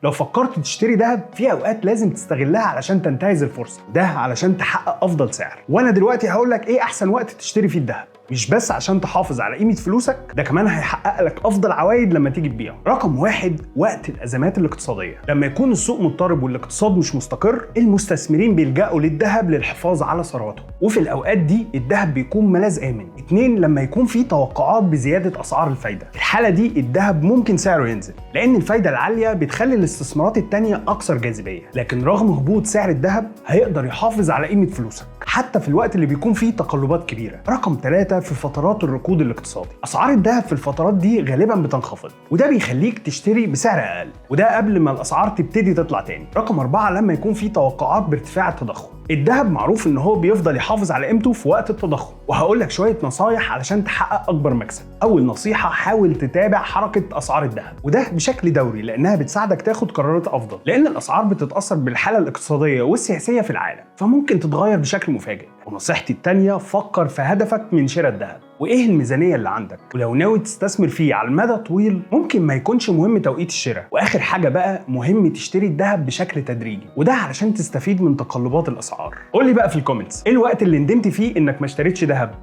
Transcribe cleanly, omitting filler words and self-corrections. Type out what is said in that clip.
لو فكرت تشتري ذهب، في اوقات لازم تستغلها علشان تنتهز الفرصه، ده علشان تحقق افضل سعر. وانا دلوقتي هقول لك ايه احسن وقت تشتري فيه الذهب، مش بس عشان تحافظ على قيمة فلوسك، ده كمان هيحقق لك أفضل عوايد لما تيجي تبيعه. رقم 1، وقت الأزمات الاقتصادية. لما يكون السوق مضطرب والاقتصاد مش مستقر، المستثمرين بيلجأوا للذهب للحفاظ على ثرواتهم، وفي الأوقات دي الذهب بيكون ملاذ آمن. 2، لما يكون في توقعات بزيادة أسعار الفايدة، في الحالة دي الذهب ممكن سعره ينزل، لأن الفايدة العالية بتخلي الاستثمارات التانية أكثر جاذبية. لكن رغم هبوط سعر الذهب هيقدر يحافظ على قيمة فلوسك حتى في الوقت اللي بيكون فيه تقلبات كبيرة. رقم 3، في فترات الركود الاقتصادي. اسعار الذهب في الفترات دي غالبا بتنخفض، وده بيخليك تشتري بسعر اقل، وده قبل ما الاسعار تبتدي تطلع تاني. رقم 4، لما يكون في توقعات بارتفاع التضخم. الذهب معروف ان هو بيفضل يحافظ على قيمته في وقت التضخم، وهقول لك شوية نصايح علشان تحقق اكبر مكسب. اول نصيحه، حاول تتابع حركة اسعار الذهب، وده بشكل دوري، لانها بتساعدك تاخد قرارات افضل، لان الاسعار بتتاثر بالحالة الاقتصادية والسياسية في العالم، فممكن تتغير بشكل مفاجئ. ونصيحتي التانية، فكر في هدفك من شراء الذهب وايه الميزانية اللي عندك، ولو ناوي تستثمر فيه على المدى الطويل ممكن ما يكونش مهم توقيت الشراء. واخر حاجة بقى، مهم تشتري الذهب بشكل تدريجي، وده علشان تستفيد من تقلبات الاسعار. قول لي بقى في ال comments، ايه الوقت اللي ندمت فيه انك ما اشتريتش ذهب؟